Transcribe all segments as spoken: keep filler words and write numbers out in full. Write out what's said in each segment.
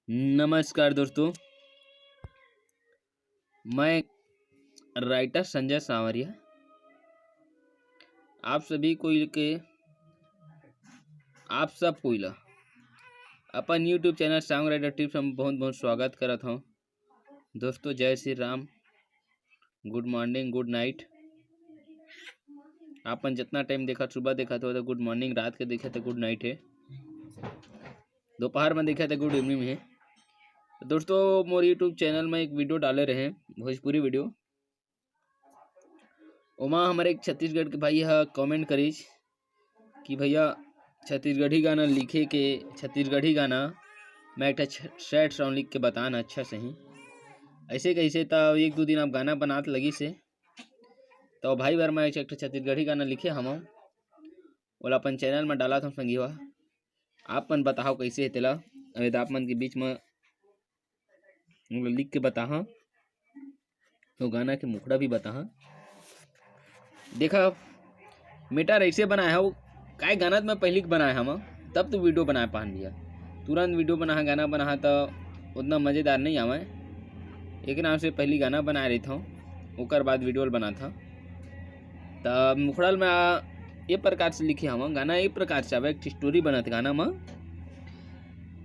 नमस्कार दोस्तों, मैं राइटर संजय सांवरिया। आप सभी कोई के, आप सब कोई ला अपन YouTube channel song writer tips में बहुत बहुत स्वागत करत हूँ। दोस्तों, जय श्री राम, गुड मॉर्निंग, गुड नाइट। आपन जितना टाइम देखत, सुबह देखत हो तो गुड मॉर्निंग, रात के देखत तो गुड नाइट है, दोपहर में देखत तो गुड इवनिंग है। तो दोस्तों, मोर YouTube चैनल में एक वीडियो डाले रहे, भोजपुरी वीडियो। ओमा हमर एक छत्तीसगढ़ के भाई ह कमेंट करिस कि भैया, छत्तीसगढ़ी गाना लिखे के, छत्तीसगढ़ी गाना मैं एक ठा छ-, सैड सॉन्ग लिख के बताना अच्छा सही। ऐसे कैसे त एक दो दिन आप गाना बनात लगी से, तो भाई बर मैं एक ठा छत्तीसगढ़ी गाना लिखे हवं, ओला अपन चैनल में डालत हवं संगीवा। आप मन बताओ कैसे हे तेला, अबे आप मन के बीच में ओला लिख के बताहा, तो गाना के मुखड़ा भी बताहा। देखा, मैटर ऐसे बनाए हव, काय गाना त मैं पहली के बनाए हवं, तब तो वीडियो बनाए पाहन भैया। तुरंत वीडियो बनाहा, गाना बनाहा त उतना मज़ेदार नहीं आवे। एक नाम से पहली गाना बनाए रहिथव, ओकर बाद वीडियो बनाथव। त मुखड़ा ल मैं आ, ये प्रकार से लिखे हवं, गाना ये प्रकार से आवे, एक ठो स्टोरी बनत गाना म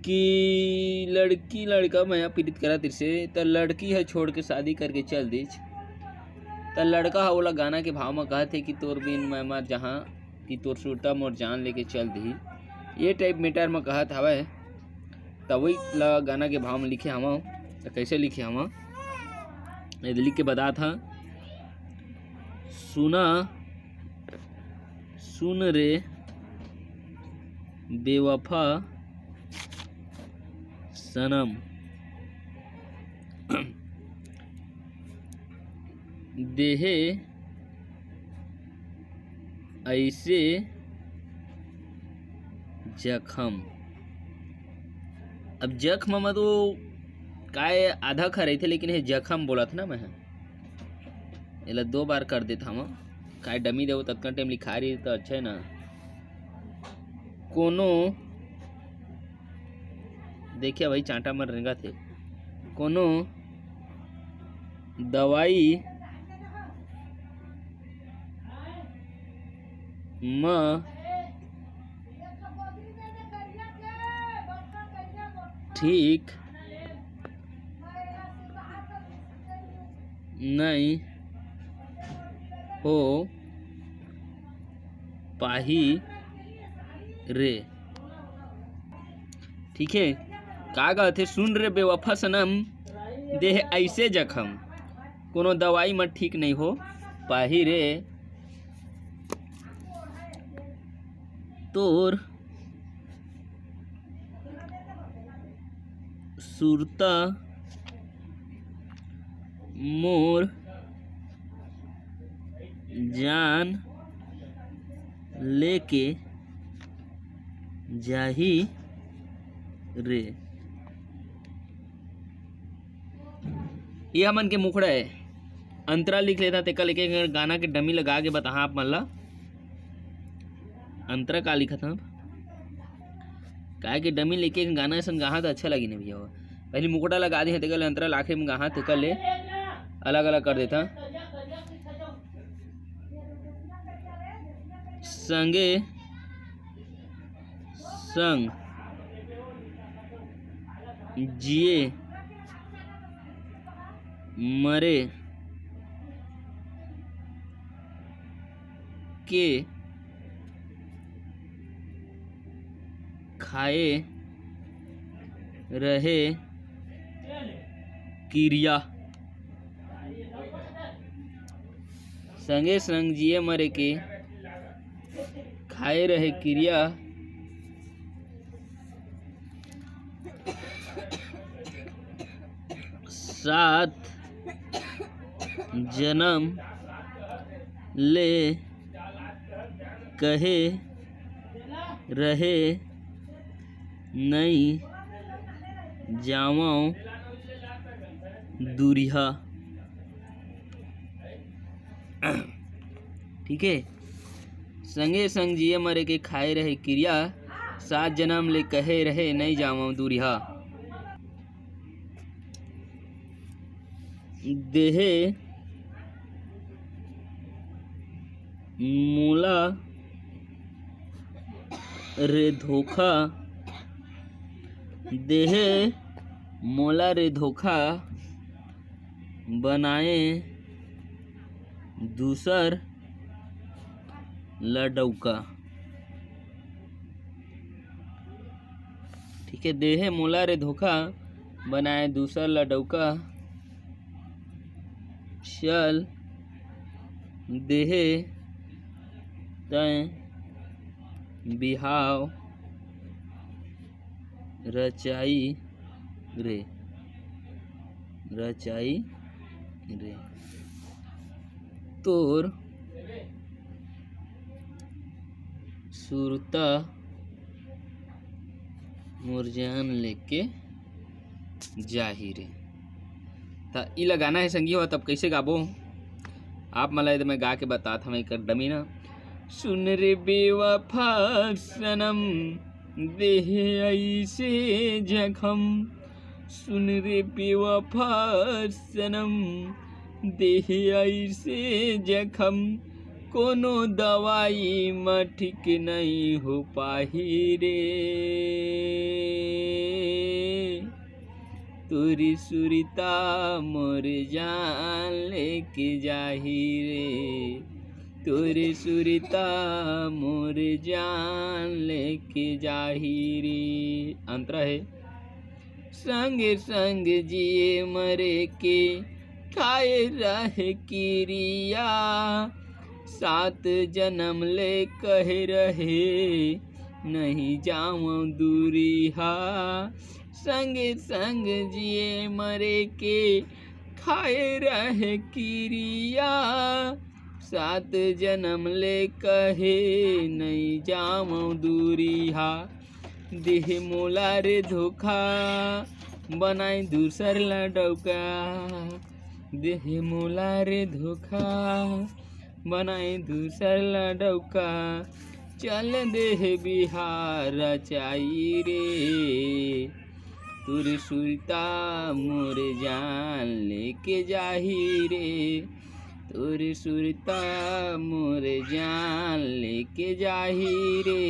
कि लड़की लड़का मया पीड़ित करत रिसे, त लड़की ह छोड़ के शादी करके चल दिस। त लड़का ह ओला गाना के भाव म कहत हे कि तोर बिन मैं मर जहाँ, कि तोर सुरता मोर जान लेके चल दिही। ये टाइप मैटर म कहत हवय, त वही ला गाना के भाव म लिखे हवं। त कैसे लिखे हवं, ये लिख के बतात हवं। सुना, सुन रे बेवफा सनम, देहे ऐसे जखम। अब जख्म म तो काय आधा खा रहिथे, लेकिन हे जखम बोलत ना मैं ह। एला दो बार कर देत हवं। काय डमी देवो, ततका टाइम लिखा रही त अच्छा है ना। कोनो, देखिए भाई, चांटा मन रेंगत हे। कोनो दवाई म ठीक नहीं हो पाही रे। ठीक है, का कहथे, सुन रे बेवफा सनम, देह ऐसे जखम, कोनो दवाई म ठीक नहीं हो पाही रे। तोर सुरता मोर जान लेके जाही रे। ये हमन के मुखड़ा है। अंतरा लिख लेता, तेकर लेके गाना के डमी लगा के बताहा आप मन ला। अंतरा का लिखत हन? काय के डमी लेके गाना असन गाहा त अच्छा लगी नहीं भैया। पहली मुखड़ा लगा दे, तेकर ले अंतरा आखिरी में गाहा, तेकर ले अलग-अलग कर देता। संगे संग जिए मरे के खाए रहे किरिया। संगे संग जिए मरे के खाए रहे किरिया। सात जनम ले कहे रहे नई जावंव दूरिहा। ठीक है, संगे संग जिए मरे के खाए रहे किरिया, सात जनम ले कहे रहे नई जावंव दूरिहा। देहे मोला रे धोखा, देहे मोला रे धोखा, बनाए दूसर ल डउका। ठीक है, देहे मोला रे धोखा, बनाए दूसर ल डउका। चल देहे तैं बिहाव रचाई रे, रचाई रे। तोर सुरता मोर जान लेके जाही रे। त ई ल गाना हे संगी हो, तब कइसे गाबो आप मन ल मैं गा के बतात हवं एकर डमी ना। सुन रे बेवफा सनम, देहे अइसे जखम। सुन रे बेवफा सनम, देहे अइसे जखम, कोनो दवाई म ठीक नइ हो पाही रे। तोर सुरता मोर जान लेके जाही रे, तोर सुरता मोर जान लेके जाही रे। अंतरा हे। संग संग जिए मरे के खाए रहे किरिया, सात जन्म ले कहे रहे नहीं जावं दूरिहा। संग संग जिए मरे के खाए रहे किरिया, सात जन्म ले कहे नहीं जावं दूरिहा। देहे मोला रे धोखा, बनाए दूसर ल डउका। देहे मोला रे धोखा, बनाए दूसर ल डउका। चल देहे बिहाव रचाई रे, तोर सुरता मोर जान लेके जाही रे, तोर सुरता मोर जान लेके जाही रे।